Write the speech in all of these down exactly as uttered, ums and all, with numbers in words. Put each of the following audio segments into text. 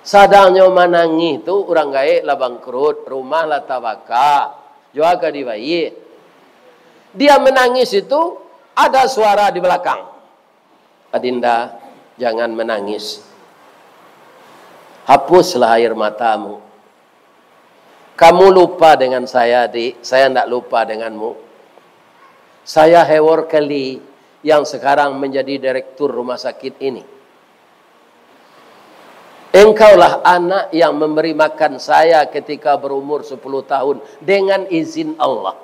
Sadangnyo manangih tu, urang gaek lah bangkrut, rumah lah tabaka, jua ka dibaiak. Dia menangis itu, ada suara di belakang, "Adinda, jangan menangis. Hapuslah air matamu. Kamu lupa dengan saya, Dik. Saya ndak lupa denganmu. Saya Hewor Kelly yang sekarang menjadi direktur rumah sakit ini. Engkaulah anak yang memberi makan saya ketika berumur sepuluh tahun dengan izin Allah.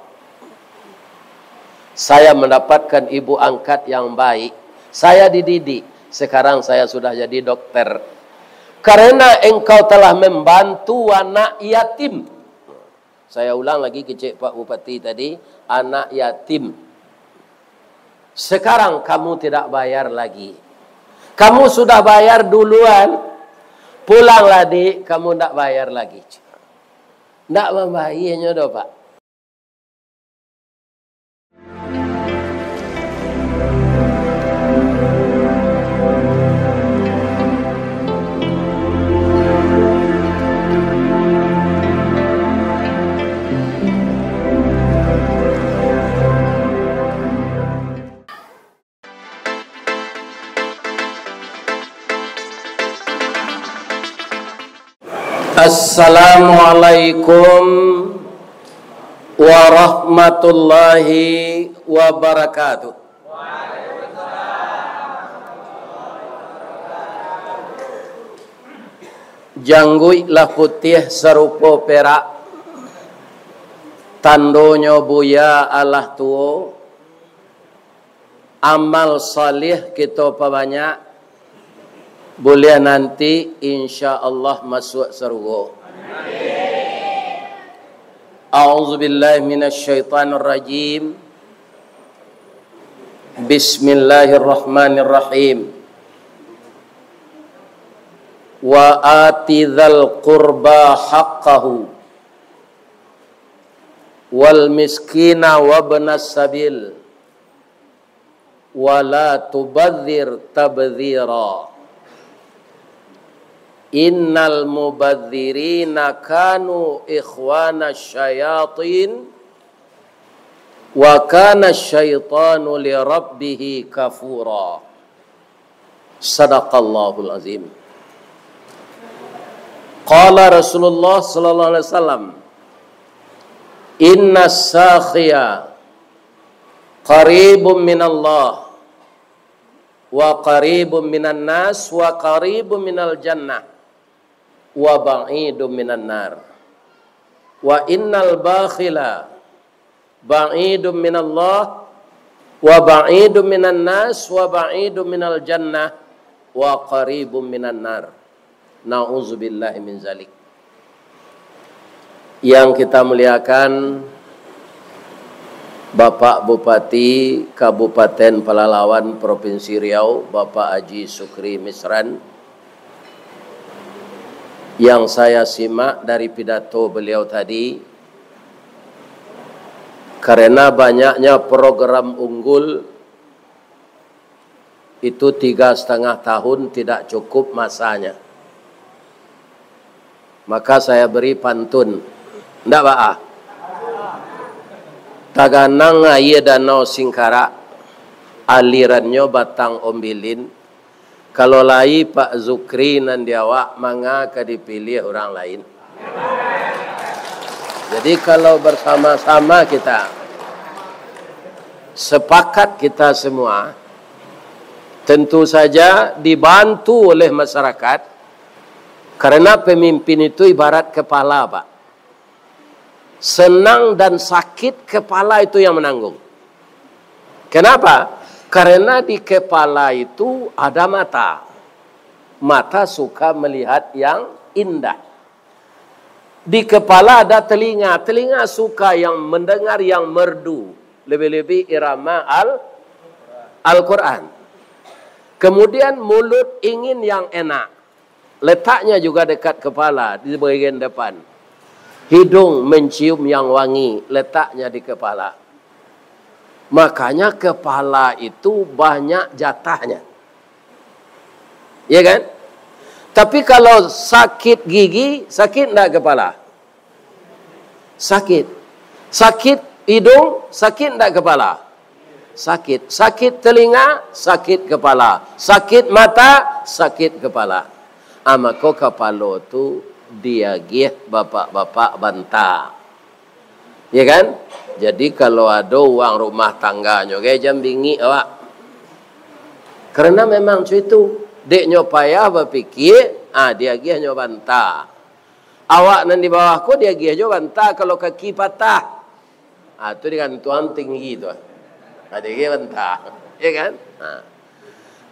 Saya mendapatkan ibu angkat yang baik. Saya dididik. Sekarang saya sudah jadi dokter. Karena engkau telah membantu anak yatim." Saya ulang lagi kecek Pak Bupati tadi, anak yatim. Sekarang kamu tidak bayar lagi. Kamu sudah bayar duluan. Pulanglah, Dik, kamu ndak bayar lagi. Ndak mambayanyo doh, Pak. Assalamualaikum warahmatullahi wabarakatuh. Jangguik lah putiah sarupo perak, tandonyo buya alah tuo. Amal salih kito pabanyak, buliah nanti insya Allah masuak sarugo. A'udzubillahi minasyaitonirrajim. Bismillahirrahmanirrahim. Wa ati dzal qurba haqqahu wal miskina wabnas sabil, wala tubadzir tabdzira. Innal mubadzirina kanu ikhwana syayatin, wa kana syaitanu li rabbihi kafura. Sadaqallahul azim. Qala Rasulullah sallallahu alaihi wasallam, "Inna sakhiya qaribun minallah, wa qaribun minan nas, wa qaribun minal jannah, wa ba'idun minan nar. Wa innal bakhila ba'idun minallah, wa ba'idun minan nas, wa ba'idun minal jannah, wa qaribun minan nar." Na'udzubillahi min zalik. Yang kita muliakan, Bapak Bupati Kabupaten Pelalawan Provinsi Riau, Bapak Haji Sukri Misran, yang saya simak dari pidato beliau tadi, karena banyaknya program unggul, itu tiga setengah tahun tidak cukup masanya. Maka saya beri pantun. Ndak baa. Taganang aia Danau Singkarak, alirannyo Batang Ombilin. Kalau lai Pak Zukri nan di awak, manga ka dipiliah urang lain. Jadi, kalau bersama-sama kita, sepakat kita semua, tentu saja dibantu oleh masyarakat, karena pemimpin itu ibarat kepala, Pak. Senang dan sakit, kepala itu yang menanggung. Kenapa? Karena di kepala itu ada mata. Mata suka melihat yang indah. Di kepala ada telinga. Telinga suka yang mendengar yang merdu. Lebih-lebih irama Al-, Al-Quran. Kemudian mulut ingin yang enak. Letaknya juga dekat kepala, di bagian depan. Hidung mencium yang wangi, letaknya di kepala. Makanya kepala itu banyak jatahnya. Ya kan? Tapi kalau sakit gigi, sakit ndak kepala? Sakit. Sakit hidung, sakit ndak kepala? Sakit. Sakit telinga, sakit kepala. Sakit mata, sakit kepala. Ah, mako kapalo tu diagiah bapak-bapak banta. Ya kan? Jadi, kalau ado urang rumah tangganyo, gai jan bingik awak. Karena memang cuma itu. Dek nyo payah bapikia, ah, diagiah nyo banta. Awak nan di bawah ko diagiah jo banta kalau kaki patah. Ah, tu digantuang tinggi tu. Ah, diagiah banta. Ya kan? Ah.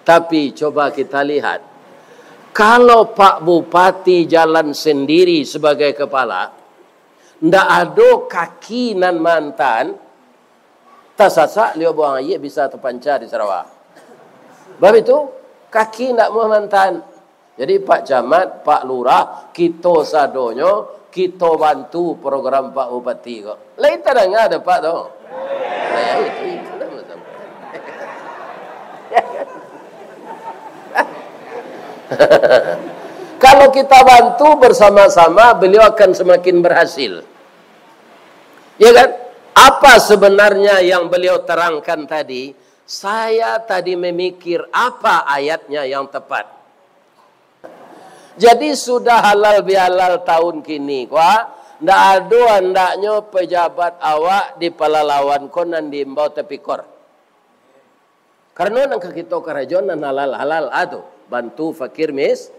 Tapi coba kita lihat. Kalau Pak Bupati jalan sendiri sebagai kepala, ndak ado kaki nan mantan, tasasak liau buang aia bisa tapanca di sarawa. Bab itu, kaki ndak muah mantan. Jadi, Pak Camat, Pak Lurah, kito sadonyo, kito bantu program Pak Bupati ko. Lai tadanga dek Pak tu? Lai, itu, itu lah macam. Kalau kita bantu bersama-sama, beliau akan semakin berhasil. Ya kan? Apa sebenarnya yang beliau terangkan tadi? Saya tadi memikir apa ayatnya yang tepat. Jadi, sudah halal bihalal tahun kini, ko, ndak ado andaknyo pejabat awak di Palalawan ko nan diimbau tapikor. Karano nan ka kito karajo nan halal-halal, ah, tu. Bantu fakir mis-,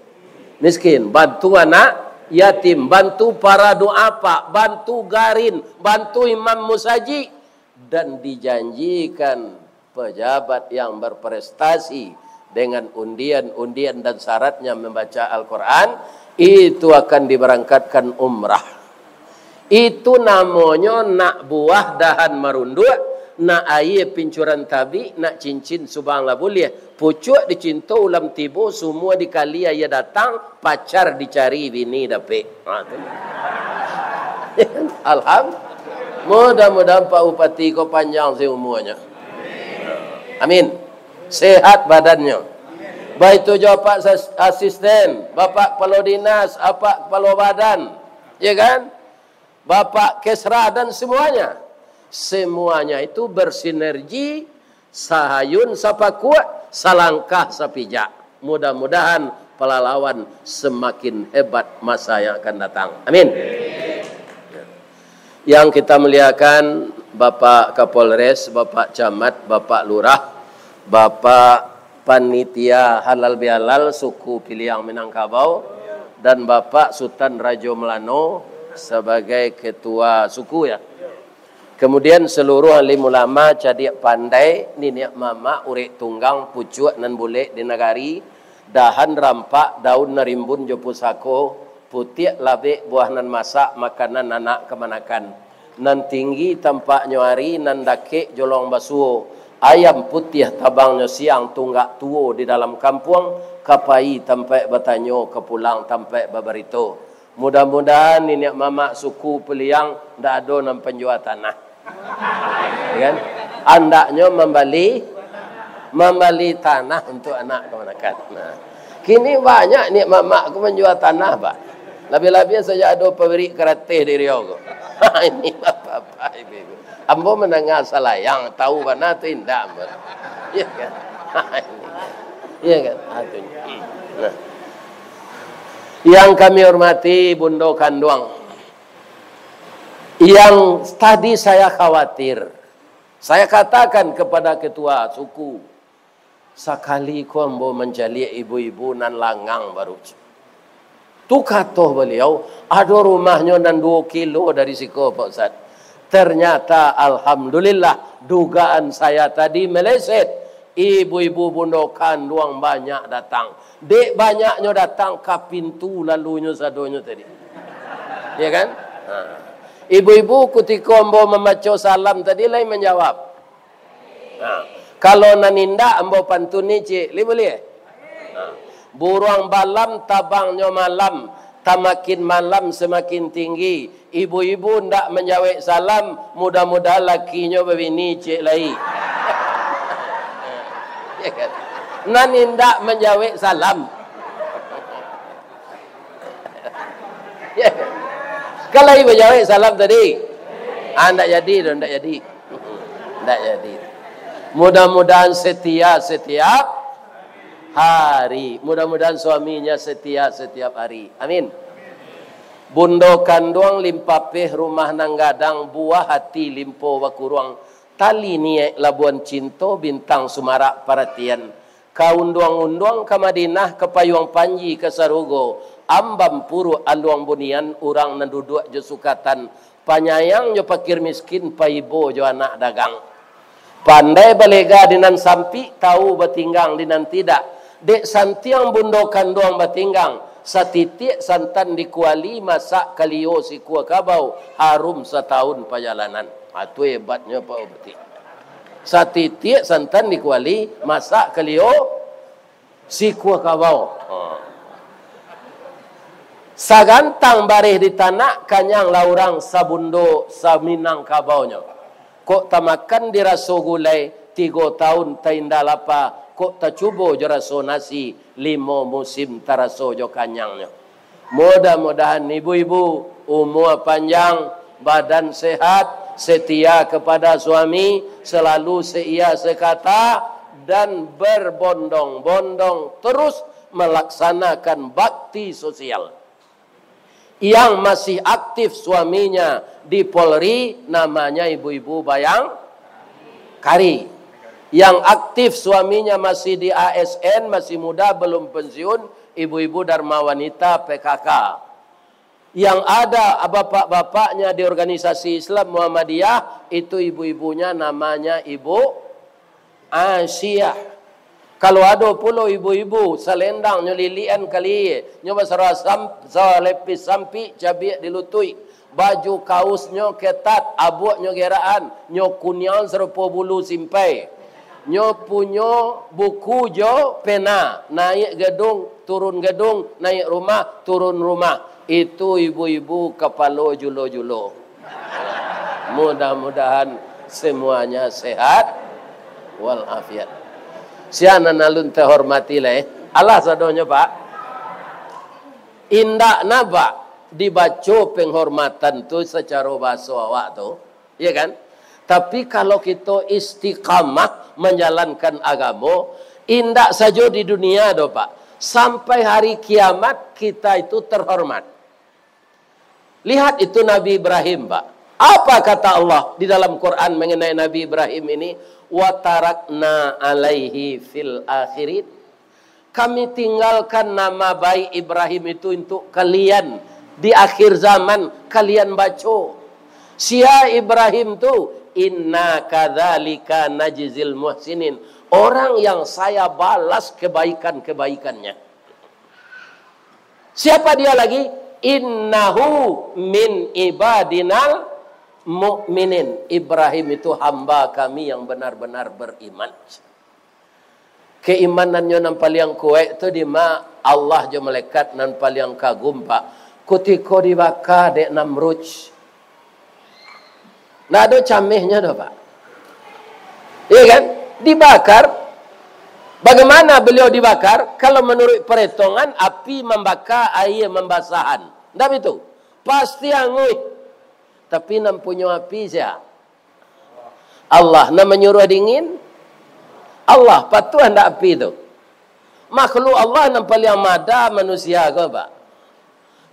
miskin, bantu anak yatim, bantu para duafa, bantu garin, bantu imam musajik, dan dijanjikan pejabat yang berprestasi dengan undian-undian dan syaratnya membaca Al-Quran, itu akan diberangkatkan umrah. Itu namonyo nak buah dahan marunduak, nak aia pincuran tabik, nak cincin subang lah buliah. Pucuak dicinto ulam tibo, sumua dikali aia datang, pacar dicari bini dapek. Ha, tu. Alham-, mudah-mudahan Pak Bupati ko panjang si umuanyo. Amin. Sehat badannyo. Baitu jo Pak Sas-, Asisten, Bapak Kepala Dinas, Bapak Kepala Badan. Ya kan? Bapak Kesra dan semuanya. Semuanya itu bersinergi, sahayun sapakuak, salangkah sapijak. Mudah-mudahan Palalawan semakin hebat masa yang akan datang. Amin. Yang kita muliakan, Bapak Kapolres, Bapak Camat, Bapak Lurah, Bapak Panitia Halal Bihalal Suku Piliang Minangkabau, dan Bapak Sutan Rajo Melano sebagai ketua suku, ya. Kemudian seluruh alim ulama, cadiak pandai, niniak mamak, urek tunggang, pucuak nan bulek di nagari, dahan rampak, daun nan rimbun jo pusako, putiak labek, buah nan masak, makanan anak kamanakan. Nan tinggi tampaknyo ari, nan dakek jolong basuo. Ayam putiah tabangnyo siang, tunggak tuo di dalam kampuang, ka pai tampaik batanyo, ka pulang tampaik babarito. Mudah-mudahan niniak mamak suku Piliang ndak ado nan panjua tanah. Ya kan? Andaknyo mambali, mambali tanah untuak anak kamanakan. Nah, kini banyak niniak mamak ko manjua tanah, Pak. Labiah-labiah sajak ado pabrik karateh di Riau ko. Ini bapak-bapak, ibu-ibu. Ambo mandanga salayang, tahu bana tu indak ambo. Iya kan? Iya kan? Ah, tu. Nah. Yang kami hormati Bundo Kanduang, yang tadi saya khawatir, saya katakan kepada ketua suku, sakali ko ambo mancaliak ibu-ibu nan langang baru. Tu kato baliau, ado rumahnyo nan duo kilo dari siko, Pak Ustaz. Ternyata, alhamdulillah, dugaan saya tadi meleset. Ibu-ibu bundo kanduang banyak datang. Dek banyaknyo datang, ka pintu lalunyo sadonyo tadi. Ya kan? Ha. Ibu-ibu, kutiko ambo mambaco salam tadi, lai manjawab. Ha. Kalau nan indak, ambo pantuni ciek. Lai buliah? Ha. Buruang balam tabangnyo malam, tamakin malam samakin tinggi. Ibu-ibu ndak manjawek salam, mudah-mudahan lakinyo babini ciek lai. Ya kan? Nan indak manjawek salam. Kan lai bajawek salam tadi? Ah, ndak jadi doh, ndak jadi. Ndak jadi. Mudah-mudahan setia setiap hari. Mudah-mudahan suaminya setia setiap hari. Amin. Bundo kanduang limpapeh rumah nan gadang, buah hati limpo bakuruang, tali niaik labuan cinto, bintang sumarak paratian. Ka unduang-unduang ka Madinah, ka payuang panji ka sarugo, ambam puruak aluang bunian, urang nan duduak jo sukatan, panyayang jo pakir miskin, paibo jo anak dagang. Pandai balega di nan sampik, tau batinggang di nan tidak. Dek santiang bundo kanduang batinggang, satitiak santan di kuali, masak kalio sikua kabau, harum satahun pajalanan. Ha, tu hebatnyo Pak Bupati. Satitiak santan di kuali, masak kalio sikua kabau. Ha. Sagantang bareh di tanak, kanyang lah urang sabundo saminangkabaunyo. Kok tamakan di raso gulai, tigo taun tainda lapa, kok tacubo jo raso nasi, limo musim taraso jo kanyangnyo. Mudah-mudahan ibu-ibu umua panjang, badan sehat, setia kepada suami, selalu seiya sekata, dan berbondong-bondong terus melaksanakan bakti sosial. Yang masih aktif suaminya di Polri, namanya ibu-ibu Bayangkari. Yang aktif suaminya masih di A S N, masih muda, belum pensiun, ibu-ibu Dharma Wanita P K K. Yang ada bapak-bapaknya di organisasi Islam Muhammadiyah, itu ibu-ibunya namanya Ibu Aisyah. Kalau ado pulo ibu-ibu, salendang nyo lilian kali, nyo basarah sam-, salepis sampik, cabiak di lutuik, baju kausnyo ketat, abuaknyo gerakan, nyo kuniang sarupo bulu simpai. Nyo punyo buku jo pena, naik gedung, turun gedung, naik rumah, turun rumah. Itu ibu-ibu kapalo julo-julo. Mudah-mudahan semuanya sehat walafiat. Sia nan alun tehormati lai. Alah sadonyo, Pak. Indak na, Pak, dibaco penghormatan tu sacaro bahaso awak tu. Ya kan? Tapi kalau kito istiqamah manjalankan agamo, indak sajo di dunia doh, Pak. Sampai hari kiamat kita itu terhormat. Lihat itu Nabi Ibrahim, Pak. Apa kata Allah di dalam Quran mengenai Nabi Ibrahim ini? "Wa tarakna alaihi fil akhirin." Kami tinggalkan nama baik Ibrahim itu untuk kalian di akhir zaman, kalian baco. Sia Ibrahim tu, "Inna kadzalika najzil muhsinin." Orang yang saya balas kebaikan-kebaikannya. Siapa dia lagi? "Innahu min ibadinal mu'minin." Ibrahim itu hamba kami yang benar-benar beriman. Keimanannyo nan paliang kuaik tu dima Allah jo malaikat nan paliang kagum, Pak. Kutiko dibaka dek Namrud. Ndak ado camehnyo doh, Pak. Iya kan? Dibakar. Bagaimana beliau dibakar? Kalau menurut perhitungan, api membakar, air membasahan. Ndak begitu? Pasti anguih. Tapi nan punyo api sia? Allah. Nan manyuruah dingin? Allah. Patuah ndak api tu? Makhluk Allah nan paliang mada manusia ko, Pak.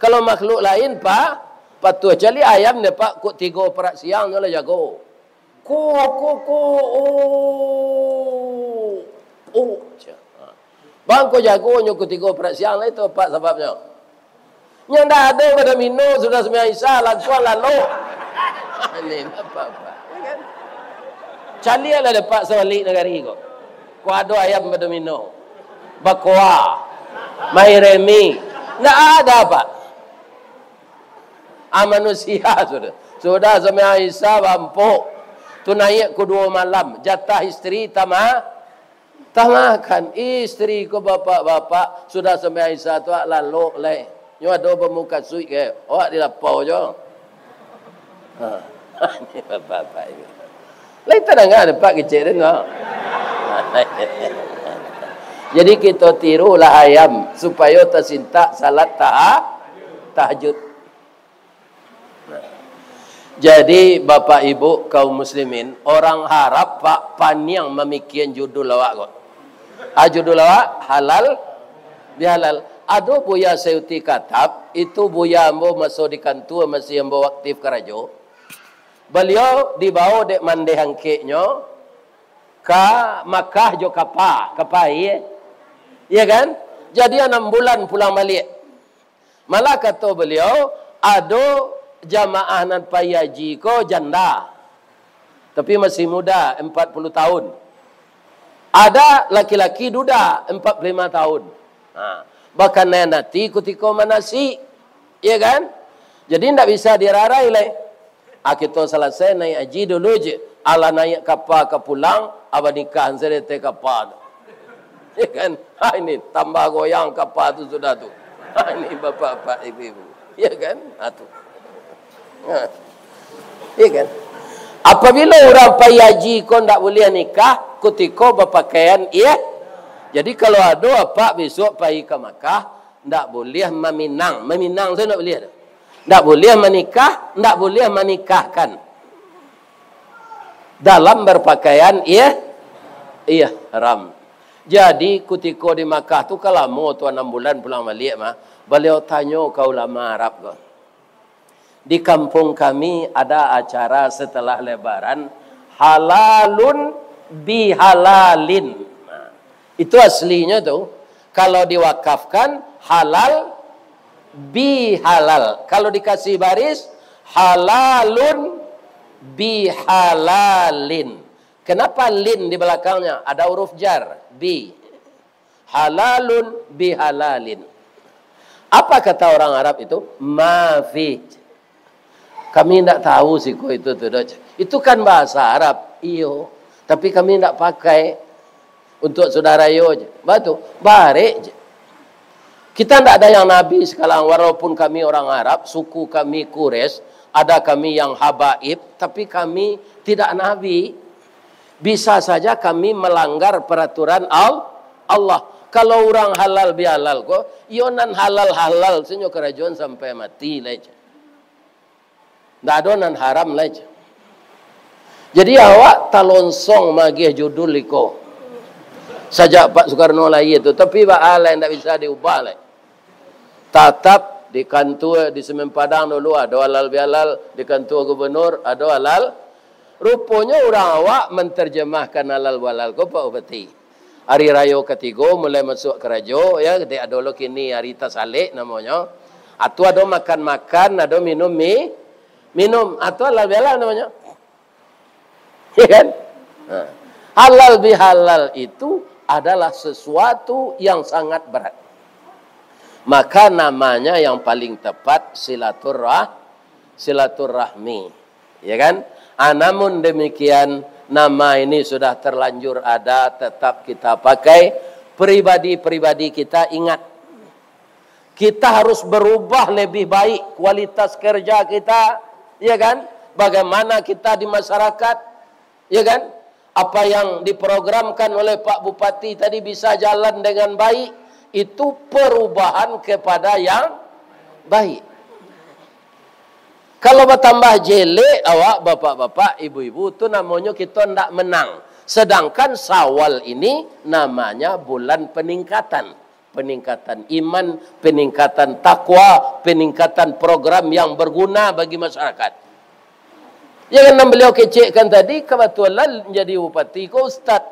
Kalau makhluk lain, Pak, patuah cali ayam ne, Pak, kok tigo parak siang nyo lah jago. Ko, ko, ko, oh, oh, cia. Ha. Bang, ko jago nyo kok tigo parak siang lah itu, Pak, sababnyo. Nyo ndak ado badomino, sudah sumbayang Isya, langsuang lalok. Ini bapak-bapak, ya kan? Caliaklah dek Pak sabalik nagari ko. Ko ado ayam badomino, bakoa, main remi. Ndak ada, Pak. Ah, manusia sudah. Sudah sumbayang Isya, bampok. Tu naiak ko duo malam. Jatah isteri tama-, tamakan. Isteri ko bapak-bapak, sudah sumbayang Isya tu, ah, lalok lai. Nyo ado bamukasuik ke, awak di lapau jo. Ha. Ini bapak-bapak ini. Lai tadanga dek Pak kecek den, ha. Jadi, kito tirulah ayam, supayo tasintak salat taha-, tahajud. Jadi, Bapak Ibu kaum muslimin, orang Arab, Pak, paniang mamikian judul awak ko. Ah, judul awak halal bihalal. Ado Buya Sayuti Katab, itu buya ambo maso di kantua, masih ambo aktif karajo. Baliau dibawa dek mandeh angkeknyo ka Makkah jo kapa, kapa aia. Iya kan? Jadi anam bulan pulang baliak. Malah kato baliau, ado jamaah nan pai haji ko janda. Tapi masih muda, empat puluh tahun. Ada laki-laki duda, empat puluh lima tahun. Ha. Bakanai ati kutiko manasik. Iya kan? Jadi ndak bisa dirarai lai. Ah, kito salasai naiak haji dulu je. Alah naiak kapa ka pulang, abah nikah sajo di ateh kapa tu. Ya kan? Ha, ini tambah goyang kapa tu sudah tu. Ha, ini bapak-bapak, ibu-ibu. Ya kan? Ha, tu. Ha. Ya kan? Apabila urang pai haji ko ndak buliah nikah, kutiko bapakaian, iya. Jadi kalau ado apak besok pai ka Makkah, ndak buliah maminang. Maminang tu ndak buliah tu. Ndak buliah manikah, ndak buliah manikahkan. Dalam berpakaian ih-, ihram. Jadi, kutiko di Makkah tu, kan lamo tu, anam bulan pulang baliak mah. Baliau tanyo ka ulama Arab ko. Di kampung kami ada acara setelah Lebaran, halalun bihalalin. Nah, itu aslinya tu. Kalau diwakafkan, halal bihalal. Kalau dikasih baris, halalun bihalalin. Kenapa lin di belakangnya? Ada huruf jar, bi. Halalun bihalalin. Apa kata orang Arab itu? Mafi. Kami ndak tahu siko itu tu, doh. Itu kan bahasa Arab. Iyo. Tapi kami ndak pakai untuk saudara yo je. Batu. Barek je. Kita ndak ada yang nabi sekarang. Walaupun kami orang Arab, suku kami Quraisy, ada kami yang habaib, tapi kami tidak nabi. Bisa saja kami melanggar peraturan Al-, Allah. Kalau urang halal bihalal ko, iyo nan halal-halal sajo karajoan sampai mati lai. Ndak ado nan haram lai. Jadi awak talonsong magiah judul iko. Sajak Pak Soekarno lahia tu, tapi baa lai ndak bisa diubah lai. Tatap di kantua di Semen Padang dulu ado halal bihalal, di kantua gubernur ado halal. Ruponyo urang awak menterjemahkan halal bihalal ko, Pak Bupati. Hari rayo katigo mulai masuak karajo, ya, dek ado lo kini hari tasalek namonyo. Atu ado makan-makan, ado minum mi-, minum. Atu halal bihalal namonyo. Ya kan? Nah, halal bihalal itu adalah sesuatu yang sangat berat. Maka namanya yang paling tepat silaturrah-, silaturahmi. Ya kan? Ah, namun demikian, nama ini sudah terlanjur ada, tetap kita pakai. Pribadi-pribadi kita ingat, kita harus berubah lebih baik kualitas kerja kita, ya kan? Bagaimana kita di masyarakat, ya kan? Apa yang diprogramkan oleh Pak Bupati tadi bisa jalan dengan baik, itu perubahan kepada yang baik. Kalau batambah jelek awak, bapak-bapak, ibu-ibu, tu namonyo kito ndak menang. Sedangkan Syawal ini namanya bulan peningkatan. Peningkatan iman, peningkatan takwa, peningkatan program yang berguna bagi masyarakat. Yang nan baliau kecekkan tadi, kebetulan jadi bupati ko ustaz.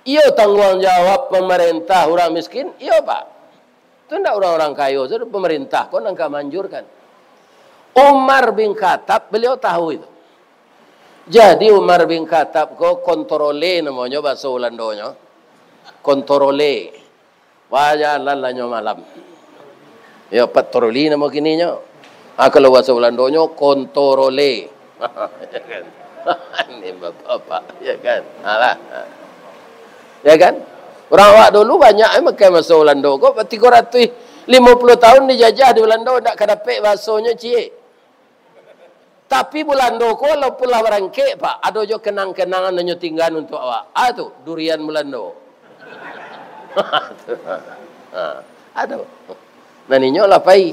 Iyo tangguang jawab pemerintah urang miskin, iyo, Pak. Tu ndak urang-urang kayo, tu pemerintah ko nan ka manjurkan. Umar bin Khattab, beliau tahu itu. Jadi Umar bin Khattab ko kontrole namonyo bahaso Ulandonyo. Kontrole. Bajalan lah nyo malam. Yo, patroli namo kininyo. Ah, kalau bahaso Ulandonyo, kontrole. Ini bapak-bapak, ya kan? Alah. Ya kan? Urang awak dulu banyak eh makai bahaso Ulando ko, tigo ratuih limo puluah tahun dijajah di Ulando, ndak ka dapek bahasonyo ciek. Tapi Bulando ko walaupun lah barangkek, Pak, ado jo kenang-kenangan nan nyo tinggaan untuak awak. Ah, tu, durian Bulando. Ha, ado. Nan inyo lah pai.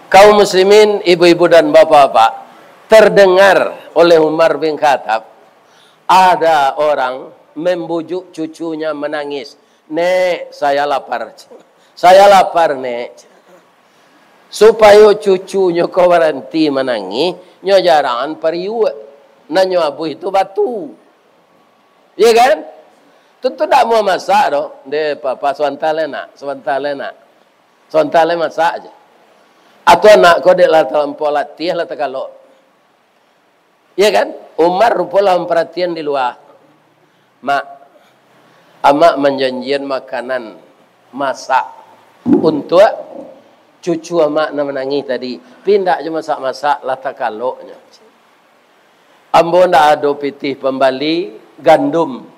Kaum muslimin, ibu-ibu dan bapak-bapak, terdengar oleh Umar bin Khattab, ada orang membujuk cucunya menangis, "Nek, saya lapar. Saya lapar, Nek." Supayo cucunyo ko baranti manangih, nyo jarangan pariuak, nan nyo abuih tu batu. Iya kan? Tentu ndak mau masak doh. "Ndeh, papa, sabanta lai nak, sabanta lai nak. Sabanta lai masak aja." Atau anak ko dek lah talampau latiah, lah takalok. Iya kan? Umar rupo lah mamparatian di lua. "Mak, amak manjanjian makanan masak untuak cucu amak nan manangih tadi. Pi ndak jo masak-masak, lah takaloknyo. Ambo ndak ado pitih pambali gandum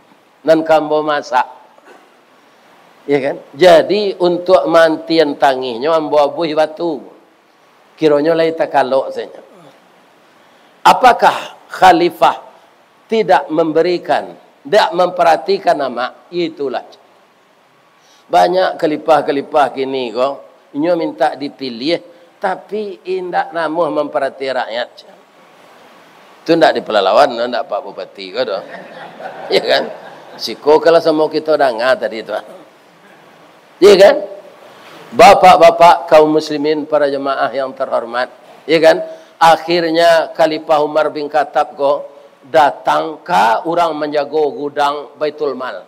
nan ka ambo masak." Iya kan? Jadi, untuak maantian tangihnyo, ambo abuih batu. Kironyo lai takalok sajo. Apakah khalifah tidak memberikan, tidak memperhatikan amak? Itulah. Banyak khalifah-khalifah kini ko, inyo mintak dipiliah, tapi indak namuah mamparati rakyat. Tu ndak di Pelalawan, ndak Pak Bupati ko doh. Ya kan? Siko kalau samo kito danga tadi tu. Ya kan? Bapak-bapak, kaum muslimin, para jemaah yang terhormat, ya kan? Akhirnya Khalifah Umar bin Khattab ko datang ka urang manjago gudang Baitul Mal.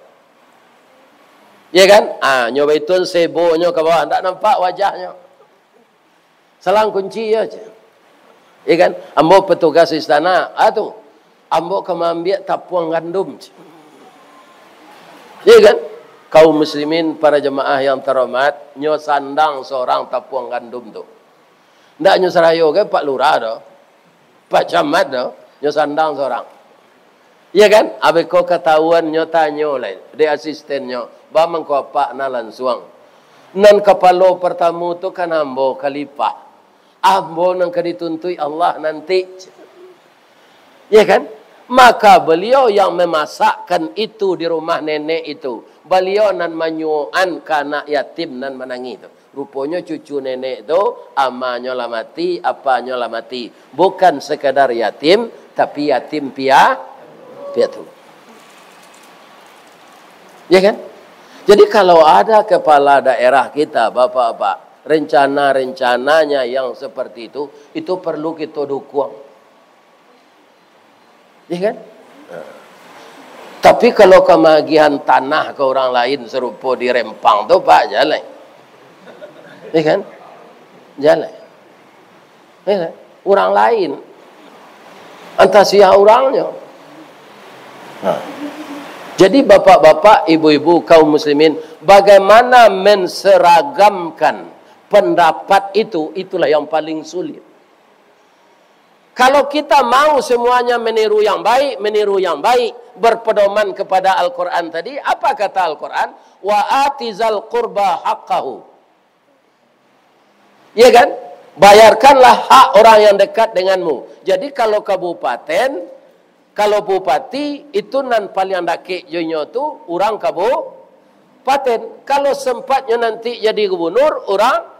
Ya kan? Ah, nyo baitun sebonyo ka bawah, ndak nampak wajahnyo. Salang kunci yo, ceh. Ya kan? "Ambo petugas istana." Ah, tu. "Ambo ka maambiak tapuang gandum," ceh. Ya kan? Kaum muslimin, para jemaah yang terhormat, nyo sandang sorang tapuang gandum tu. Ndak nyo sarayokan Pak Lurah doh, Pak Camat doh, nyo sandang sorang. Iya kan? Abih ko katahuan, nyo tanyo lai dek asistennyo, "Baa mangko apak nan lansuang?" "Nan kapalo partamo tu kan ambo, Khalifah. Ambo nan ka dituntuik Allah nanti." Iya kan? Maka beliau yang memasakkan itu di rumah nenek itu. Beliau nan manyuokan ka anak yatim nan manangih tu. Ruponyo cucu nenek tu, amanyo lah mati, apanyo lah mati. Bukan sekadar yatim, tapi yatim pia-, piatu. Ya kan? Jadi, kalau ada kepala daerah kita, bapak-bapak, rencana-rencananya yang seperti itu, itu perlu kita dukung. Ya kan? Nah. Tapi kalau kamagihan tanah ka urang lain sarupo di Rempang tu, Pak, jan lai. Ya kan? Jan lai. Ya kan? Urang lain. Antah sia urangnyo. Nah. Jadi, bapak-bapak, ibu-ibu, kaum muslimin, bagaimana menseragamkan pendapat itu, itulah yang paling sulit. Kalau kita mau semuanya meniru yang baik, meniru yang baik, berpedoman kepada Al-Quran tadi, apa kata Al-Quran? "Wa atizal qurba haqqahu." Ya kan? "Bayarkanlah hak orang yang dekat denganmu." Jadi, kalau kabupaten, kalau bupati, itu nan paliang dakek jo inyo tu urang kabupaten. Kalau sempatnyo nanti jadi gubernur, urang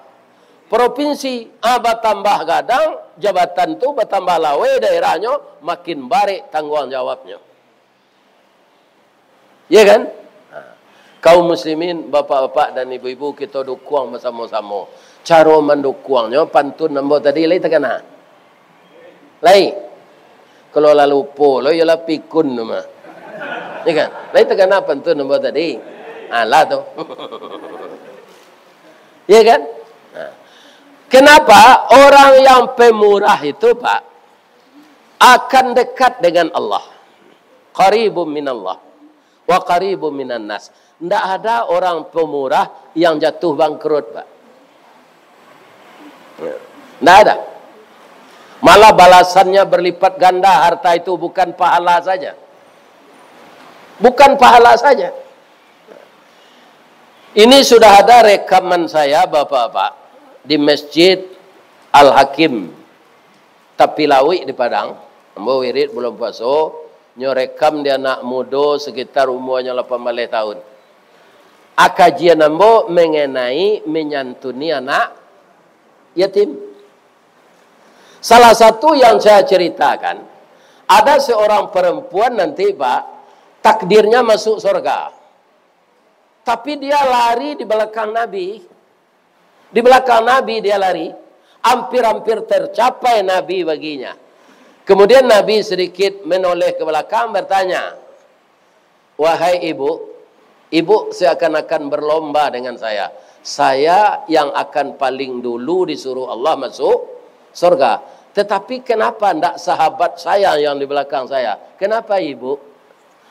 provinsi. Ah, batambah gadang jabatan tu, batambah laweh daerahnyo, makin barek tangguang jawabnyo. Ya kan? Ha. Kaum muslimin, bapak-bapak dan ibu-ibu, kito dukung basamo-samo. Caro mandukungnyo, pantun ambo tadi lai takana? Lai? Kalau lah lupo lo, iyolah pikun tu mah. Ya kan? Lai takana pantun ambo tadi? Alah tu. Ya kan? Nah. Kenapa orang yang pemurah itu, Pak, akan dekat dengan Allah? Qaribun minallah wa qaribun minan nas. Ndak ada orang pemurah yang jatuh bangkrut, Pak. Ndak ada. Malah balasannya berlipat ganda, harta itu bukan pahala saja. Bukan pahala saja. Ini sudah ada rekaman saya, Bapak-bapak, di Masjid Al-Hakim, Tapi Lauik di Padang. Ambo wirid bulan puaso, nyo rekam di anak mudo sekitar umuanyo lapan baleh tahun. A, kajian ambo mengenai menyantuni anak yatim. Salah satu yang saya ceritakan, ada seorang perempuan nanti, Pak, takdirnya masuk surga. Tapi dia lari di belakang Nabi. Di belakang Nabi dia lari. Hampir-hampir tercapai Nabi baginya. Kemudian Nabi sedikit menoleh ke belakang, bertanya, "Wahai ibu, ibu seakan-akan berlomba dengan saya. Saya yang akan paling dulu disuruh Allah masuk surga. Tetapi kenapa ndak sahabat saya yang di belakang saya? Kenapa, ibu?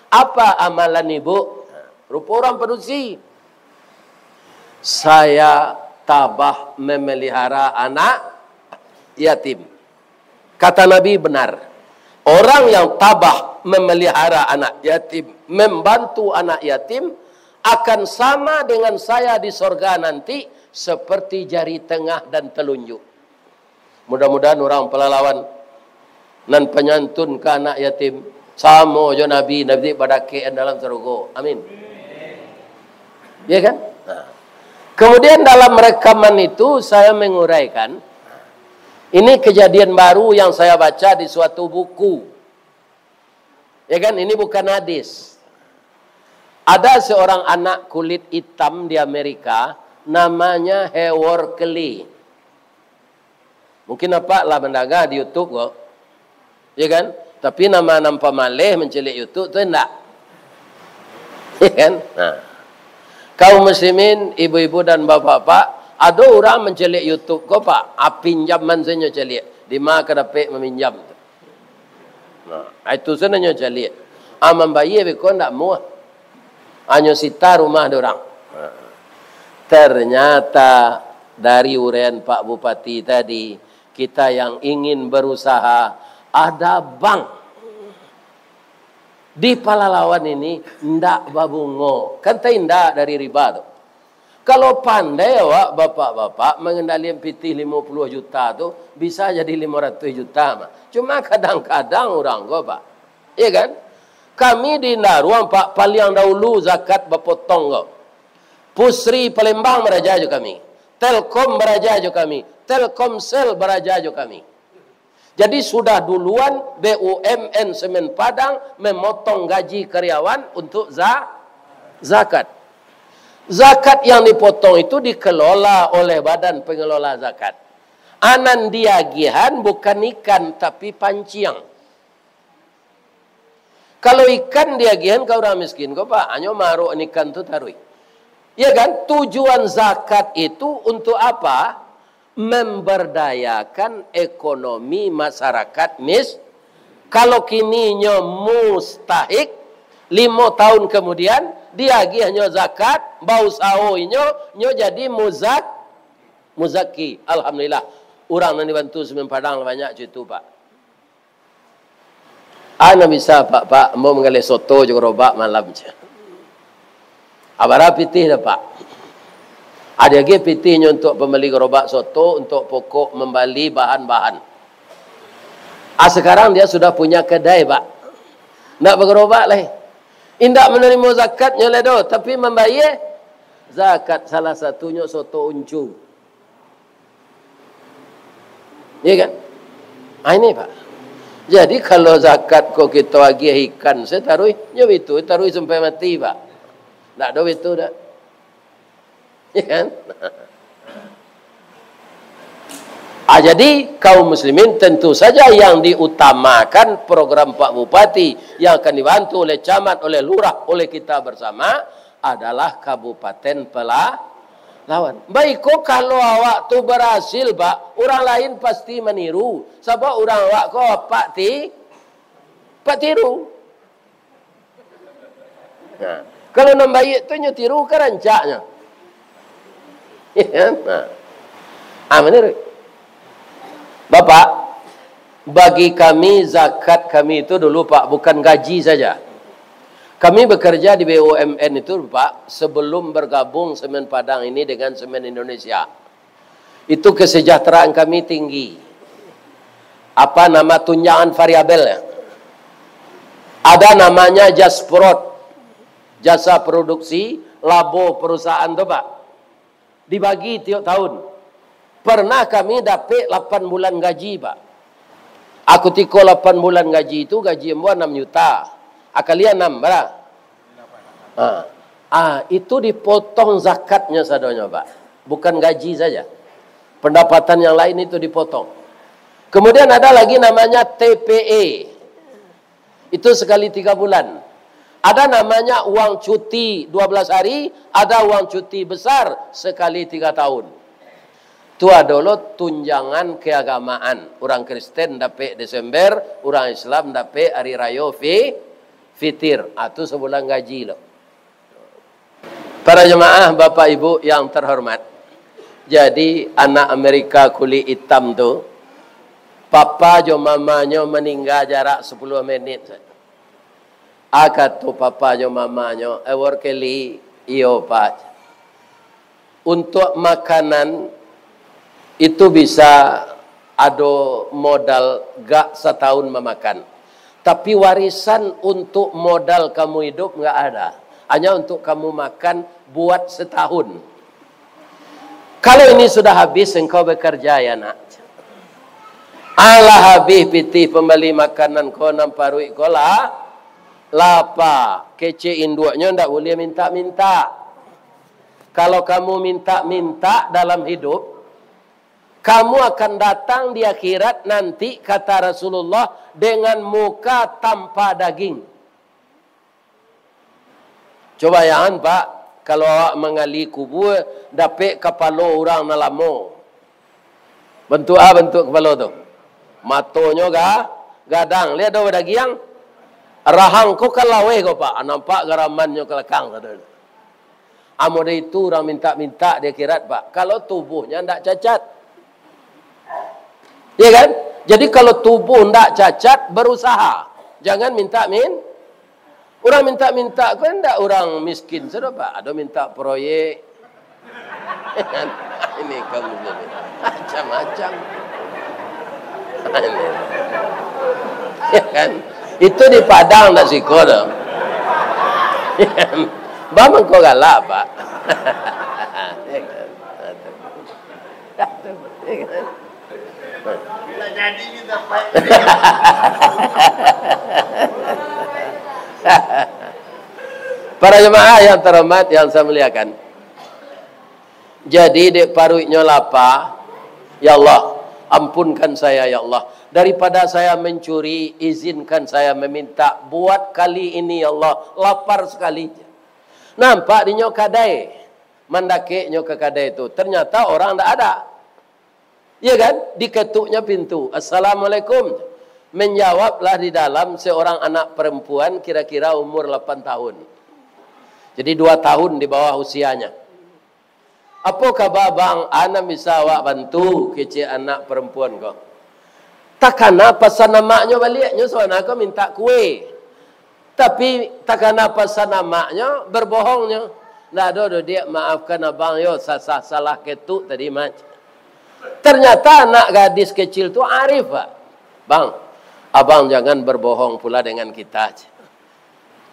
Apa amalan ibu?" Rupa orang padusi. "Saya tabah memelihara anak yatim." Kata Nabi, "Benar. Orang yang tabah memelihara anak yatim, membantu anak yatim, akan sama dengan saya di sorga nanti, seperti jari tengah dan telunjuk." Mudah-mudahan urang palalawan nan panyantun ka anak yatim, samo jo Nabi, Nabi badakekan dalam sarugo. Amin. Ya kan? Nah. Kemudian dalam rekaman itu saya menguraikan, ini kejadian baru yang saya baca di suatu buku. Ya kan? Ini bukan hadis. Ada seorang anak kulit hitam di Amerika, namanya Howard Kelly. Mungkin apak lah mandanga di YouTube ko. Ya kan? Tapi nama nan pamaleh mancaliak YouTube tu indak. Ya kan? Nah. Kaum muslimin, ibu-ibu dan bapak-bapak, ado urang mancaliak YouTube ko, Pak, ah, pinjaman sajo caliak. Di ma ka dapek maminjam tu. Nah, itu sajo nyo caliak. Ah, mambayia beko ndak muah. Hanyo sita rumah dorang. Nah. Ternyata dari uraian Pak Bupati tadi, kita yang ingin berusaha, ada bank di palalawan ini ndak babungo. Kan taindak dari riba tu. Kalau pandai awak, bapak-bapak, mangendalian pitih limo puluah juta tu, bisa jadi limo ratuih juta mah. Cuma kadang-kadang urang ko, Pak. Iya kan? Kami di Indaruang, Pak, paliang dahulu zakat bapotong ko. Pusri Palembang baraja jo kami. Telkom baraja jo kami. Telkomsel baraja jo kami. Jadi, sudah duluan B U M N Semen Padang memotong gaji karyawan untuk za-, zakat. Zakat yang dipotong itu dikelola oleh Badan Pengelola Zakat. Nan diagiahan bukan ikan, tapi panciang. Kalau ikan diagiahan ka urang miskin ko, Pak, hanyo maarok ikan tu taruih. Ya kan? Tujuan zakat itu untuk apa? Memberdayakan ekonomi masyarakat mis-, kalau kini nyo mustahik, limo tahun kemudian, diagiahnyo zakat, bausaho inyo, nyo jadi muzak-, muzaki. Alhamdulillah, urang nan dibantu Semen Padang lah banyak co itu, Pak. "Ah, nan bisa, Pak, Pak, ambo manggaleh soto jo garobak malam," jar. "Ah, bara pitih dah, Pak?" "Ado agiah pitihnyo untuk pambali garobak soto, untuk pokok mambali bahan-bahan. Ah, sekarang dia sudah punya kedai, Pak. Ndak bagarobak lai. Indak manarimo zakatnyo lai doh, tapi mambayia zakat, salah satunyo soto Uncu." Iya kan? Ah, ini, Pak. Jadi, kalau zakat ko kito agiah ikan, sa taruih, nyo bitu, taruih sampai mati, Pak. Ndak ado bitu dah. Iya kan? Ah, jadi, kaum muslimin, tentu saja yang diutamakan program Pak Bupati yang akan dibantu oleh camat, oleh lurah, oleh kita bersama, adalah Kabupaten Pelalawan. Baiko kalau awak tu barasil, Pak, urang lain pasti maniru. Sabab urang awak ko apak ti-, apak tiru. Nah, kalau nan baiak tu nyo tiru ka rancaknyo. Nah. Ah, maniru. Bapak, bagi kami, zakat kami itu dulu, Pak, bukan gaji saja. Kami bekerja di B U M N itu, Pak, sebelum bergabung Semen Padang ini dengan Semen Indonesia. Itu kesejahteraan kami tinggi. Apa nama, tunjangan variabel, ya? Ada namanya jasprod, jasa produksi, labo perusahaan tu, Pak. Dibagi tiok tahun. Pernah kami dapek lapan bulan gaji, Pak. Aku tiko lapan bulan gaji tu, gaji ambo anam juta. Akali anam, bara? Ha. Ah, itu dipotong zakatnya sadonyo, Pak. Bukan gaji saja. Pendapatan yang lain itu dipotong. Kemudian ada lagi namanya T P E. Itu sekali tiga bulan. Ada namanya uang cuti dua belas hari, ada uang cuti besar sekali tiga tahun. Tu adalah tunjangan keagamaan. Urang Kristen dapek Desember, urang Islam dapek Hari Rayo Fi-, Fitir. Ah, tu sebulan gaji lo. Para jemaah, Bapak Ibu yang terhormat. Jadi, anak Amerika kulik itam tu, papa jo mamanyo maningga jarak sepuluh menit sajo. Ah, kato papa jo mamanyo, "Eh, Workeli." "Iyo, Pak." Untuk makanan, itu bisa ado modal gak satahun mamakan. Tapi warisan untuk modal kamu hidup nggak ada. Hanya untuk kamu makan buat setahun. Kalau ini sudah habis, engkau bekerja, ya nak. Alah habis pitih pambali makanan ko, nan paruik ko lah lapa. Kecek induaknyo ndak buliah minta-minta. Kalau kamu minta-minta dalam hidup, kamu akan datang di akhirat nanti, kata Rasulullah, dengan muka tanpa daging. Coba bayangkan, Pak, kalau awak manggali kubua, dapek kapalo urang nan lamo. Bantuak a bantuak kapalo tu? Matonyo ga-, gadang. Liek ado badagiang. Rahang ko kan laweh ko, Pak. Nampak garamannyo ka lakang, kata. Amun dari itu urang minta-minta di akhirat, Pak. Kalau tubuhnya ndak cacat. Ya kan? Jadi kalau tubuh ndak cacat, berusaha. Jangan minta min-, urang minta-minta ko ndak urang miskin sajo, Pak. Ado minta proyek. Ini kamu ni. Macam-macam. Ini. Ya kan? Itu di Padang ndak siko tu. Ya kan? Ba mangko galak, Pak. Ya kan? Para jemaah yang terhormat, yang saya muliakan. Jadi, dek paruiknyo lapa, "Ya Allah, ampunkan saya, ya Allah. Daripada saya mencuri, izinkan saya meminta. Buat kali ini, ya Allah, lapar sekali." Nampak dinyo kadai. Mandakeknyo ka kadai tu, ternyata orang ndak ada. Iya kan? Diketuknya pintu, "Assalamualaikum." Menjawablah di dalam seorang anak perempuan kira-kira umur lapan tahun. Jadi dua tahun di bawah usianya. "Apo kaba, Bang? A nan bisa awak bantu?" kecek anak perempuan ko. Takana pasan amaknyo baliak, nyo sabananyo ko mintak kue. Tapi takana pasan amaknyo, berbohongnyo. "Ndak ado doh, Diak, maafkan abang yo, sa-, sa-, salah ketuk tadi, Mak." Ternyata anak gadis kecil tu arif, Pak. "Bang, abang jangan berbohong pula dengan kita.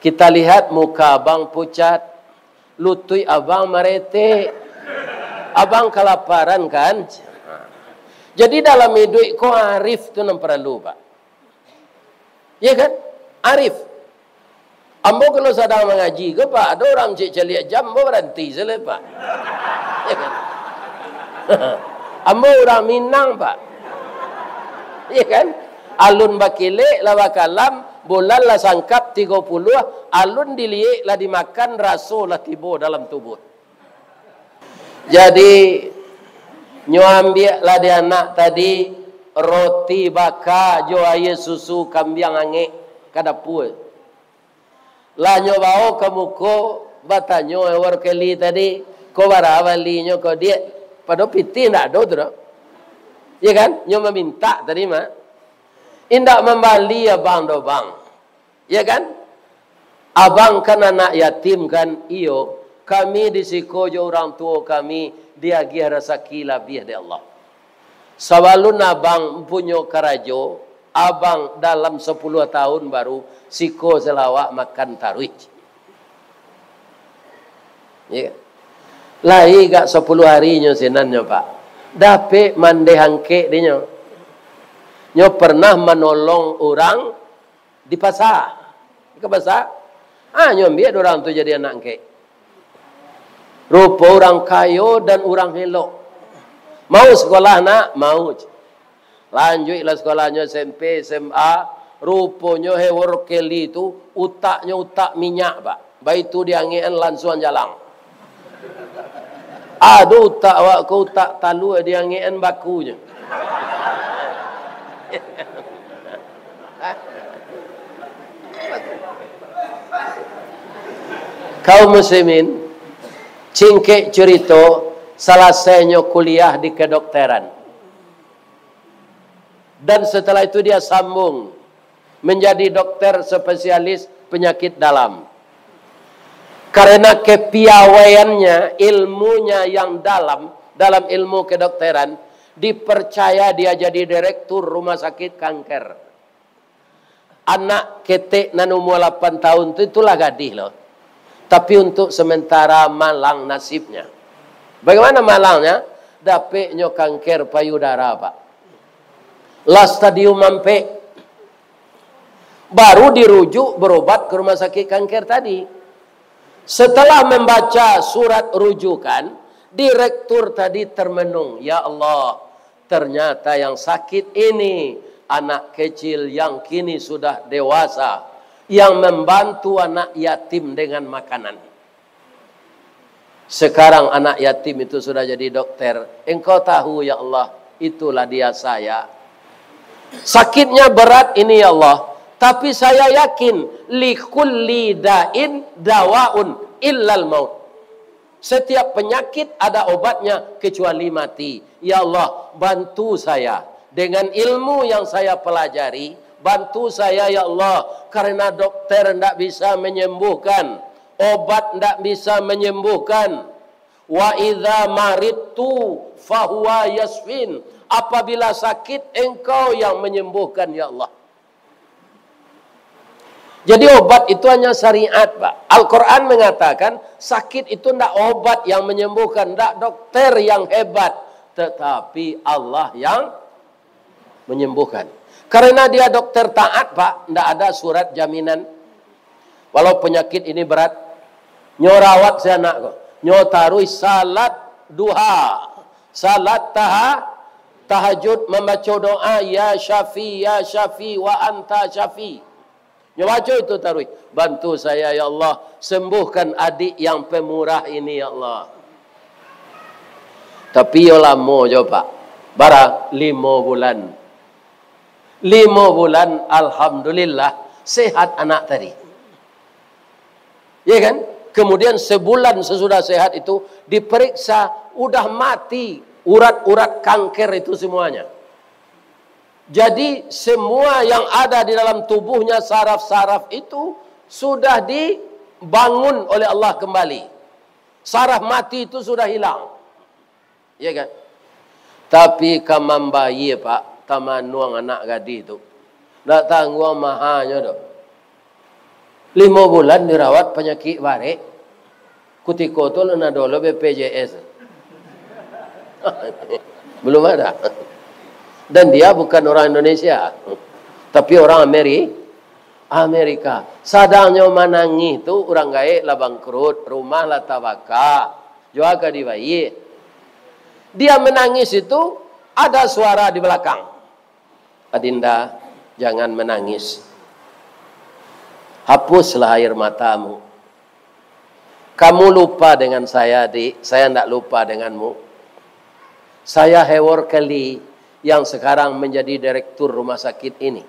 Kita lihat muka abang pucat, lutuik abang maretek. Abang kalaparan, kan?" Jadi dalam iduik ko arif tu nan paralu, Pak. Ya kan? Arif. Ambo kalau sadang mangaji ko, Pak, ado urang cek caliak jam, ambo baranti sajo, Pak. Ya kan? Ambo urang Minang, Pak. Ya kan? Alun bakilek lah bakalam, bulan lah sangkap tigo puluah, alun diliek lah dimakan, raso lah tibo dalam tubuh. Jadi, nyo ambiaklah di anak tadi roti baka jo aia susu kambiang angek ka dapua. Lah nyo bao ka muko, batanyo Ewer Kelly tadi, "Ko bara balinyo ko, Diak?" Padahal pitih ndak ado tu doh. Ya kan? Nyo mamintak tadi mah. "Indak mambali abang doh, Bang." Ya kan? "Abang kan anak yatim kan?" "Iyo, kami di siko jo urang tuo kami diagiah rasaki labiah dek Allah. Sabalun abang punyo karajo, abang dalam sapuluah tahun baru siko salawak makan taruih." Ya kan? Lai gak sapuluah hari nyo sinan nyo, Pak. Dapek mandeh angkek dinyo. Nyo pernah manolong urang di pasa. Ka pasa. Ah, nyo ambiak urang tu jadi anak angkek. Rupo urang kayo dan urang elok. Mau sekolah, nak? Mau. Lanjuiklah sekolahnyo S M P, S M A. Ruponyo Hewor Kelly tu, utaknyo utak minyak, Pak. Baitu diangekan lansuang jalang. Ado utak awak ko, utak talua, diangekan bakunyo. Kaum muslimin, singkek curito, salasainyo kuliah di kedokteran. Dan setelah itu dia sambung menjadi dokter spesialis penyakit dalam. Karena kepiawaiannya, ilmunya yang dalam, dalam ilmu kedokteran, dipercaya dia jadi direktur rumah sakit kanker. Anak ketek nan umua lapan tahun tu, itulah gadih lo. Tapi untuk sementara malang nasibnya. Bagaimana malangnya? Dapeknyo kanker payudara, Pak. Lah stadium ampek. Baru dirujuk berobat ke rumah sakit kanker tadi. Setelah membaca surat rujukan, direktur tadi termenung, "Ya Allah, ternyata yang sakit ini anak kecil yang kini sudah dewasa, yang membantu anak yatim dengan makanan. Sekarang anak yatim itu sudah jadi dokter. Engkau tahu, ya Allah, itulah dia saya. Sakitnya berat ini, ya Allah, tapi saya yakin, likulli da'in dawaun illal maut. Setiap penyakit ada obatnya kecuali mati. Ya Allah, bantu saya dengan ilmu yang saya pelajari, bantu saya, ya Allah, karena dokter ndak bisa menyembuhkan, obat ndak bisa menyembuhkan. Wa idza maridtu fahuwa yasfin. Apabila sakit, Engkau yang menyembuhkan, ya Allah." Jadi obat itu hanya syariat, Pak. Al-Quran mengatakan sakit itu ndak obat yang menyembuhkan, ndak dokter yang hebat, tetapi Allah yang menyembuhkan. Karena dia dokter taat, Pak, ndak ada surat jaminan. Walau penyakit ini berat, nyo rawat si anak ko, nyo taruih salat duha, salat taha-, tahajud, mambaco doa, "Ya Syafi, ya Syafi, wa anta Syafi." Nyo baco itu taruih, "Bantu saya, ya Allah, sembuhkan adik yang pemurah ini, ya Allah." Tapi yo lamo jo, Pak. Bara? Limo bulan. Limo bulan, alhamdulillah, sehat anak tadi. Ya kan? Kemudian sebulan sesudah sehat itu diperiksa, udah mati urat-urat kanker itu semuanya. Jadi semua yang ada di dalam tubuhnya, saraf-saraf itu sudah dibangun oleh Allah kembali. Saraf mati itu sudah hilang. Ya kan? Tapi ka mambayie, Pak, tamanuang anak gadih tu. Ndak tangguang mahanyo doh. Limo bulan dirawat panyakik barek. Kutiko tu alun ado lo B P J S. Belum ada. Dan dia bukan orang Indonesia, tapi orang Ameri-, Amerika. Sadangnyo manangih tu, urang gaek lah bangkrut, rumah lah tabaka, jua ka dibayie. Dia menangis itu, ada suara di belakang, "Adinda, jangan menangis. Hapuslah air matamu. Kamu lupa dengan saya, Dik, saya ndak lupa denganmu. Saya Hewor Kelly yang sekarang menjadi direktur rumah sakit ini.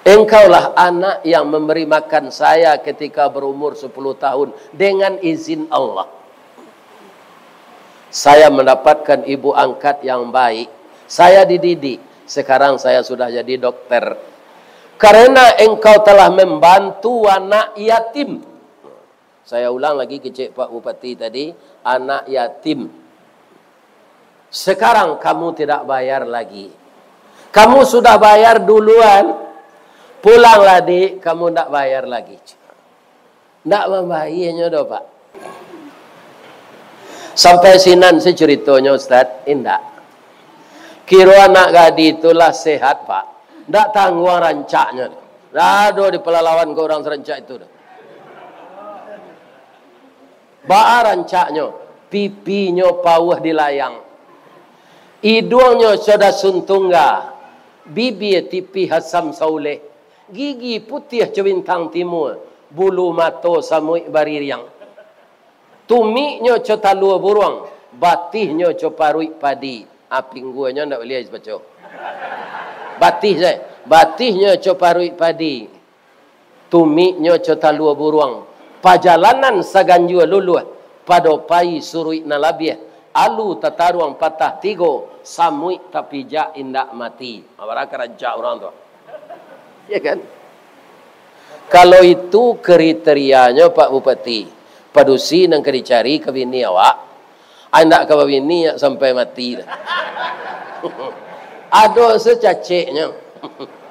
Engkaulah anak yang memberi makan saya ketika berumur sepuluh tahun dengan izin Allah. Saya mendapatkan ibu angkat yang baik. Saya dididik. Sekarang saya sudah jadi dokter. Karena engkau telah membantu anak yatim." Saya ulang lagi kecek Pak Bupati tadi, anak yatim. Sekarang kamu tidak bayar lagi. Kamu sudah bayar duluan. Pulanglah, Dik, kamu ndak bayar lagi. Ndak mambayianyo doh, Pak. Sampai sinan se curitonyo, Ustaz? Indak. Kiro anak gadih tu lah sehat, Pak. Ndak tangguang rancaknyo. Ndak ado di palalawan ka urang sarancak itu doh. Baa rancaknyo, pipinyo pauah di layang. Iduangnyo co dasun tungga, bibia tipih asam sauleh, gigi putiah co bintang timua, bulu mato samuik baririang. Tumiknyo co talua buruang, batihnyo co paruik padi. Ah, pingguanyo ndak buliah dibaco. Batih sajo. Batihnyo co paruik padi. Tumiknyo co talua buruang. Pajalanan saganjua luluah, pado pai suruik nan labiah, alu tataruang patah tigo, samuik tapijak indak mati. Abaraka rancak urang tu. Ya kan? Kalau itu kriterianyo, Pak Bupati, padusi nan ka dicari ka bini awak, ah, indak ka babini sampai mati doh. Ado se caceknyo.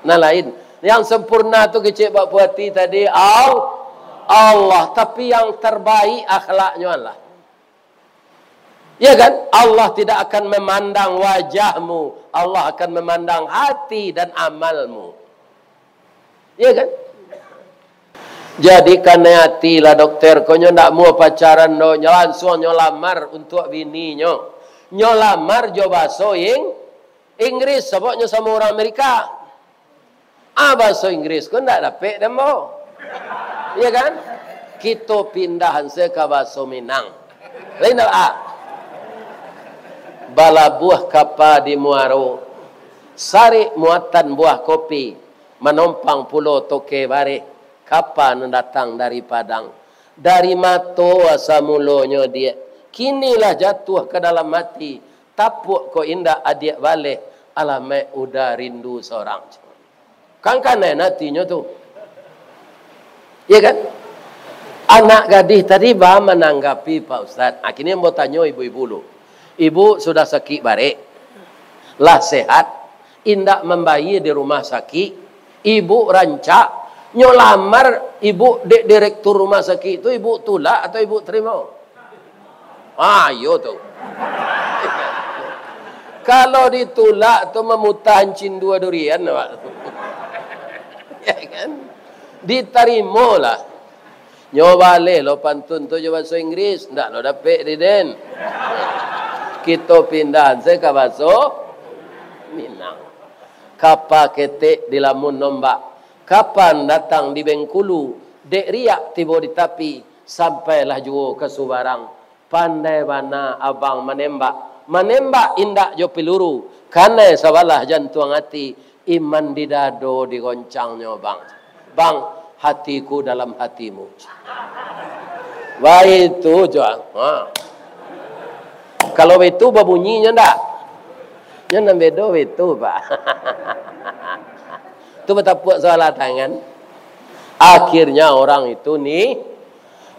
Nan lain. Yang sempurna tu kecek Pak Bupati tadi, Al-, Allah. Tapi yang terbaik akhlaknyo Allah. Ya kan? Allah tidak akan memandang wajahmu, Allah akan memandang hati dan amalmu. Ya kan? Jadi, kanai ati lah dokter ko, nyo ndak muah pacaran doh, nyo lansuang nyo lamar untuak bininyo. Nyo lamar jo bahaso Ing-, Inggris, sabab nyo samo urang Amerika. Ah, bahaso Inggris ko ndak dapek dek ambo. Iya kan? Kito pindahan se ka bahaso Minang. Lain ndak, ah? Balabuah kapa di muaro, sarik muatan buah kopi, manompang pulo toke bareh, kapa nan datang dari Padang. Dari mato asa mulonyo, Diak, kini lah jatuah ka dalam ati, tapuak ko indak adiak baleh, alamaik uda rindu sorang. Kan kanai atinyo tu. Ya kan? Anak gadih tadi ba mananggapi, Pak Ustaz. Ah, kini ambo tanyo ibu-ibu lu. Ibu sudah sakik barek, lah sehat, indak mambayia di rumah sakik, ibu rancak, nyo lamar ibu dek direktur rumah sakik tu, ibu tulak atau ibu tarimo? Ah, iyo tu. Kalau ditulak tu mamutah hancin dua durian, Pak. Ya kan? Ditarimolah. Nyo baleh lo pantun tu jo bahaso Inggris, ndak lo dapek di den. Kito pindah se ka bahaso Minang. Kapa ketek dilamun ombak, kapan datang di Bengkulu, dek riak tibo di tapi, sampailah juo ka subarang. Pandai bana abang manembak. Manembak indak jo piluru. Kanai sabalah jantuang ati. Iman di dado digoncangnyo, Bang. Bang, hatiku dalam hatimu. Baitu jo. Ha. Kalau baitu babunyinyo ndak? Nyo nan bedo baitu, Pak. Tu batapuak sabalah tangan. Akhirnya orang itu ni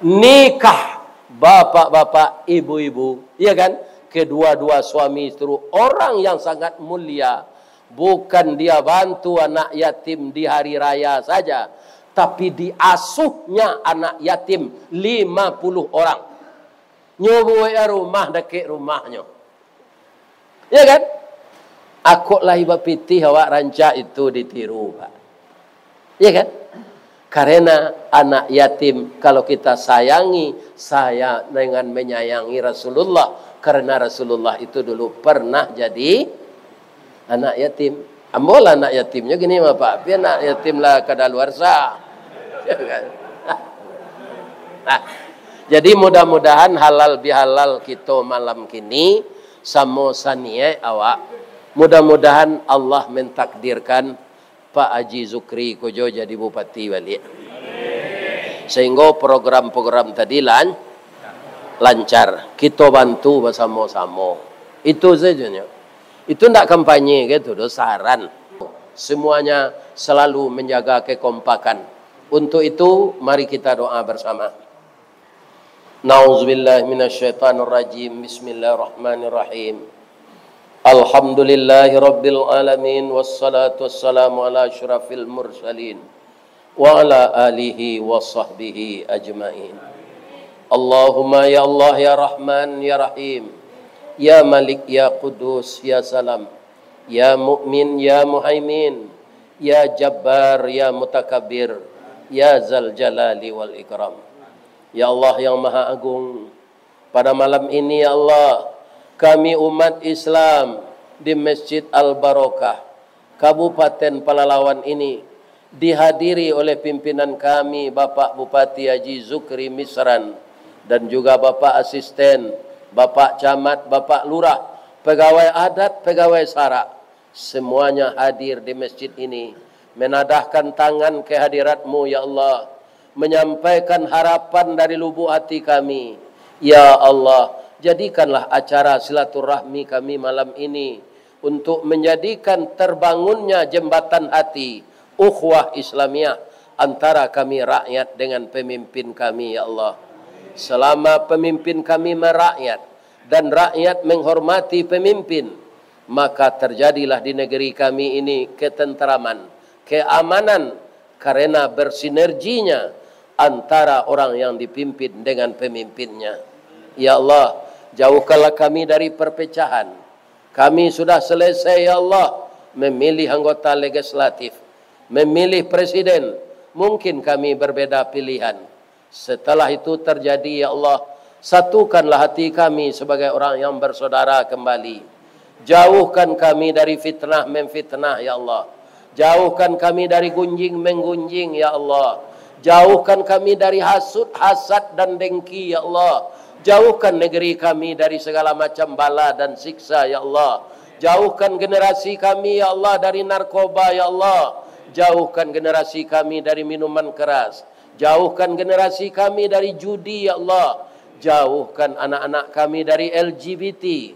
nikah. Bapak-bapak, ibu-ibu, iya kan? Kedua-dua suami istri orang yang sangat mulia, bukan dia bantu anak yatim di hari raya saja, tapi diasuhnya anak yatim lima puluh orang. Nyo buek rumah dakek rumahnyo. Ya kan? Akok lai bapitih awak rancak itu ditiru, Pak. Ya kan? Karena anak yatim, kalau kita sayangi, saya dengan menyayangi Rasulullah, karena Rasulullah itu dulu pernah jadi anak yatim. Ambo lah anak yatimnyo kini mah, Pak. Tapi anak yatim lah kadaluarsa. Ya kan? Nah, jadi mudah-mudahan halal bihalal kito malam kini, samo saniaik awak. Mudah-mudahan Allah mentakdirkan Pak Haji Zukri ko jo jadi bupati baliak. Sehingga program-program tadi lan-, lancar. Kito bantu basamo-samo. Itu sajonyo. Itu ndak kampanye gitu, doh, saran. Semuanya selalu menjaga kekompakan. Untuk itu, mari kita doa bersama. Nauzubillahi minasyaitonirrajim. Bismillahirrahmanirrahim. Alhamdulillahirabbil alamin, wassalatu wassalamu ala asyrafil mursalin wa ala alihi wa sahbihi ajmain. Allahumma ya Allah, ya Rahman, ya Rahim, ya Malik, ya Quddus, ya Salam, Ya Mukmin, Ya Muhaimin, Ya Jabbar, Ya Mutakabbir, Ya Zal Jalali wal Ikram. Ya Allah yang Maha Agung, pada malam ini, ya Allah, kami umat Islam di Masjid Al-Barokah, Kabupaten Pelalawan ini, dihadiri oleh pimpinan kami, Bapak Bupati Haji Zukri Misran, dan juga Bapak Asisten, Bapak Camat, Bapak Lurah, pegawai adat, pegawai sarak, semuanya hadir di masjid ini, menadahkan tangan ke hadirat-Mu, ya Allah, menyampaikan harapan dari lubuk hati kami. Ya Allah, jadikanlah acara silaturahmi kami malam ini untuk menjadikan terbangunnya jembatan hati ukhuwah Islamiyah antara kami rakyat dengan pemimpin kami, ya Allah. Selama pemimpin kami merakyat dan rakyat menghormati pemimpin, maka terjadilah di negeri kami ini ketenteraman, keamanan, karena bersinerginya antara orang yang dipimpin dengan pemimpinnya. Ya Allah, jauhkanlah kami dari perpecahan. Kami sudah selesai, ya Allah, memilih anggota legislatif, memilih presiden. Mungkin kami berbeda pilihan. Setelah itu terjadi, ya Allah, satukanlah hati kami sebagai orang yang bersaudara kembali. Jauhkan kami dari fitnah memfitnah, ya Allah. Jauhkan kami dari gunjing menggunjing, ya Allah. Jauhkan kami dari hasut, hasad, dan dengki, ya Allah. Jauhkan negeri kami dari segala macam bala dan siksa, ya Allah. Jauhkan generasi kami, ya Allah, dari narkoba, ya Allah. Jauhkan generasi kami dari minuman keras. Jauhkan generasi kami dari judi, ya Allah. Jauhkan anak-anak kami dari L G B T,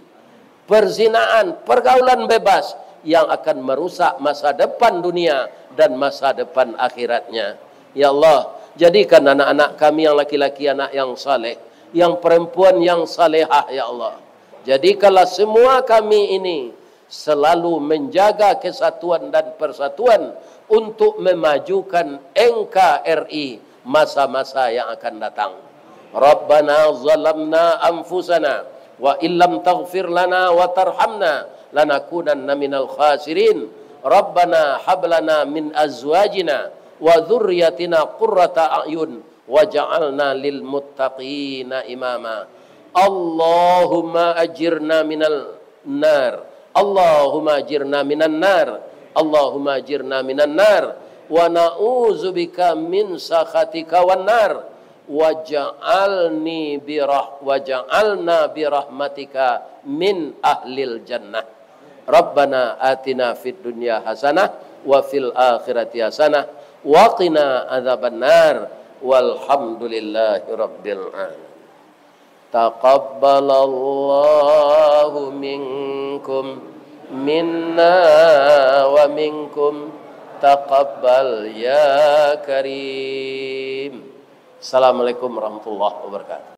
perzinaan, pergaulan bebas yang akan merusak masa depan dunia dan masa depan akhiratnya. Ya Allah, jadikan anak-anak kami yang laki-laki anak yang saleh, yang perempuan yang salehah, ya Allah. Jadikanlah semua kami ini selalu menjaga kesatuan dan persatuan untuk memajukan N K R I masa-masa yang akan datang. Rabbana zalamna anfusana wa illam taghfir lana wa tarhamna lanakunanna minal khasirin. Rabbana hablana min azwajina wa dzurriyyatina qurrata a'yun waj'alna lil muttaqina imama. Allahumma ajirna minal nar. Allahumma ajirna minan nar. Allahumma ajirna minan nar. Wa na'udzubika min sakhatika wan nar. Waj'alni birah-, waj'alna birahmatika min ahlil jannah. Rabbana atina fid dunya hasanah wa fil akhirati hasanah wa qina adzabannar. Walhamdulillahi rabbil alamin. Taqabbalallahu minkum, minna wa minkum, taqabbal ya karim. Assalamualaikum warahmatullahi wabarakatuh.